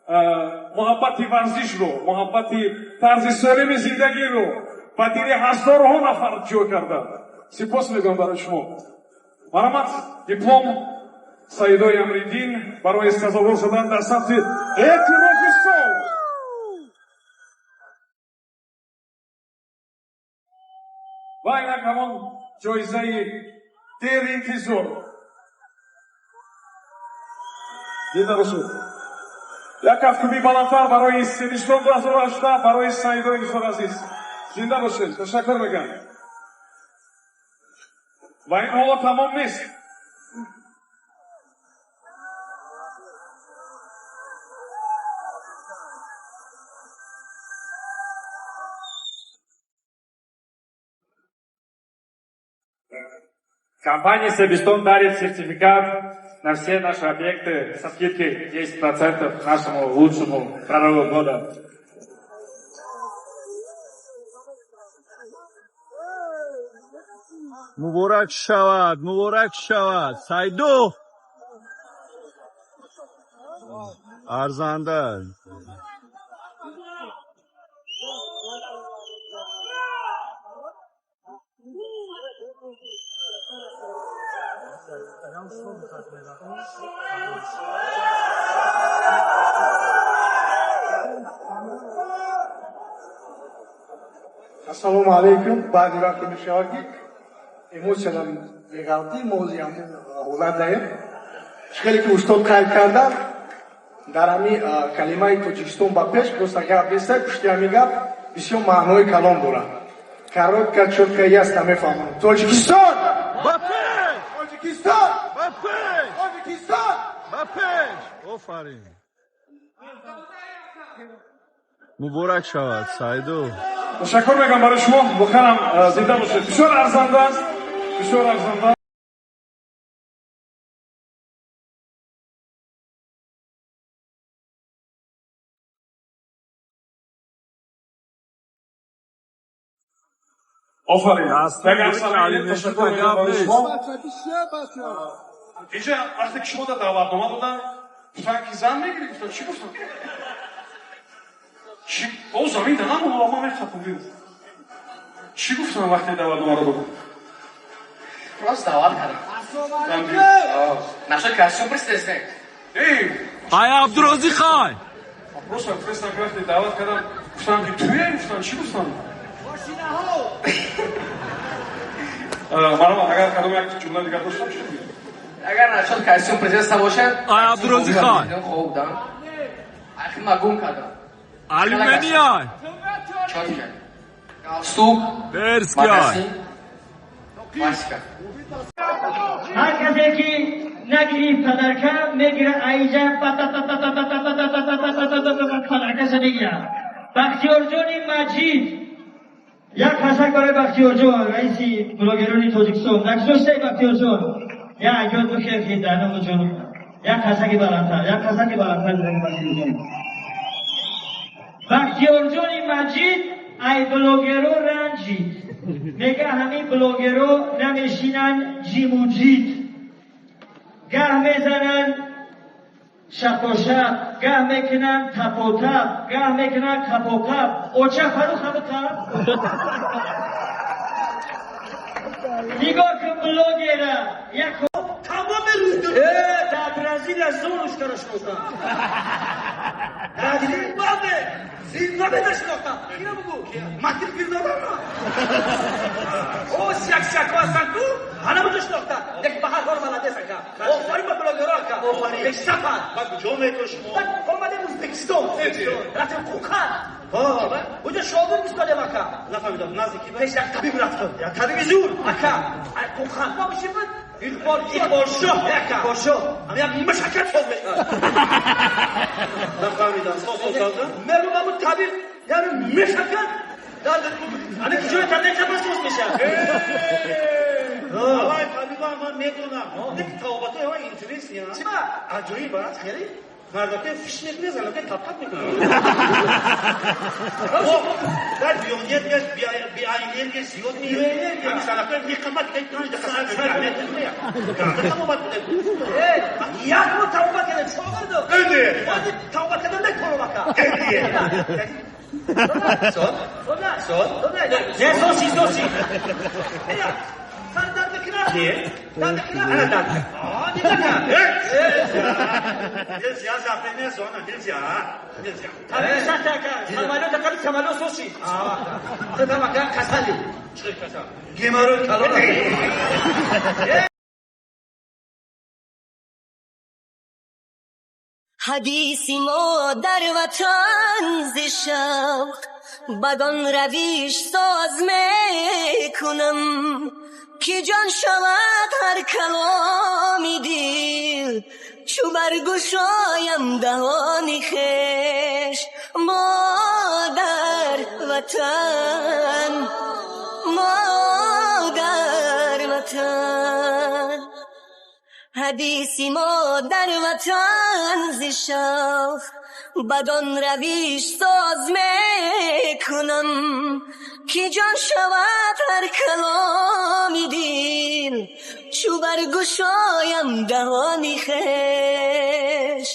Муҳаббати варзишро, муҳаббати тарзи солими зиндагиро ба дили ҳазорҳо нафар ҷой карданд. Сипос мегӯям барои шумо. Марҳамат, диплом Саидои Амриддин барои сазовор шудан дар сафи эътирофи сол. Ва инак ҳамон ҷоизаи деринтизор. Зинда бошед. Як кафкӯбии баландтар барои Себистон 2018, барои Саидои бисёр азиз. Зинда бошед, ташаккур мегӯям. Ва ин ҳоло тамом нест. Компания Себистон дарит сертификат на все наши объекты со скидкой 10% нашему лучшему прорыву года. Муборак шавад, муборак шавад. Сайдо! Арзанда. Ассалому алайкум. Баъди вақте мешавад, ки эмоциялам меғалтӣ, мози ҳамун ҳолат даем. Хеле ки устод қайд кардам, дар ҳами калимаи Тоҷикистон ба пеш просто гап неста, пушти ҳами гап бисёр маънои калон дорад. Коротко, чётко, ясно мефаҳмам. Тоҷикистон ба пеш! Тоҷикистон ба пеш! Тоҷикистон ба пеш! Офарин! Муборак шавад, Сайдо. Ташаккур мегӯям барои шумо. Воқеан зинда бошед. Бисёр арзанда аст. Бисёр арзанда. Офарин. Ташаккур мегӯям барои шумо. Инҷа вақте ки шумо дар даъватнома доданд, гуфтанд ки зан мегирӣ, гуфтанд чӣ гуфтанд? Чӣ? О, замин да намон, ман мехатам. Чӣ гуфтанд вақте даъватномаро доданд? Просто даъват кардам. Наша костюм пристесне. Эй! Ай Абдурозиқ хай! Просто фиристанд ки вақте даъват кардам, гуфтанд ки туе, гуфтанд чӣ гуфтанд? Марҳамат, агар кадом як ҷумла дигар доштам, чӣ бигӯям? Агар нашод костюм президент бошад, Ай Абдурозиқ хай! Хоб дам. Ахи ма гум кардам. Алюминий ай! Чётко. Галстук, Берский ай! классика. Ҳар касе ки нагирифт подарка, мегира айҷа подаркаша мегира. Бахтиёрҷони Маҷид. Як хашак барои Бахтиёрҷон, раиси блогерони Тоҷикистон. Накшоштай Бахтиёрҷон. Як ёд бихер ки дар номи ҷон. Як хашаки баландтар, як хашаки баландтар барои Бахтиёрҷон. Бахтиёрҷони Маҷид ай блогеро ранҷид. Мега ҳамин блогеро намешинанд ҷимуҷид. Гаҳ мезананд шапошап, гаҳ мекунанд тапотап, гаҳ мекунанд капокап. Оча Фарух ҳаму тап. Нигоҳ кун блогера. Як тамоми рӯз дар Бразилия зонушкаро шинохтам. Дар Зимбабве Зимбабве шинохтам. Киро бугу? Матил Фирдовама. О, сиак-сиакҳо ҳастанд ку? Ҳана буҷо шинохтам. Як ба ҳар ҳол молодец ака. Офарин ба блогеро ака. Бешсафар. Ба куҷо метон шумо? Омадем Ӯзбекистон. Рафтем Қӯқанд. Буҷо шогирд истодем ака. Нафаҳмидам, назди ки? Пеш як табиб рафтам. Як табиби зур ака. Ай Қӯқанд номи чӣ буд? Иқбол, Иқболшоҳ, ака. Иқболшоҳ. Ҳам як мушакат соз мекард. Нафаҳмидам, соз соз карда? Мерум ҳамун табиб, яъне мушакат. Ҳамин ки ҷои табиб капа соз мешавад. Авай табиба ман медонам. Ник тавбатои ҳама интересный, а? Чӣ ба? Аҷоиб аст. Хеле? Мардаке фиш мекунад, занаке тап-тап мекунад. Дар биоэнергия, биоэнергия зиёд меояд. Ҳамин занаке меқамад, ки панҷ дақиқа сар мекунад. Тавбат кунед. Як бор тавбат кардем, шогирдо. Энде. Тавбат кардем, Со? Со? Не, соси, соси. Сар дард мекунад? Не. Дард мекунад? Ана дард. А, не. Нельзя, запретная зона, нельзя. Нельзя. Самолёт акари самолёт соси. А, там ака касали. Чӣ касал? Геморрой калон. Ҳадиси модар ватан зи шавқ бадон равиш соз мекунам, ки ҷон шавад ҳар каломи дил, чу баргушоям даҳони хеш. Модар ватан, модар ватан. Ҳадиси модар ватан зи шавқ бадон равиш соз мекунам, ки ҷон шавад ҳар каломи дил, чу баргушоям даҳони хеш.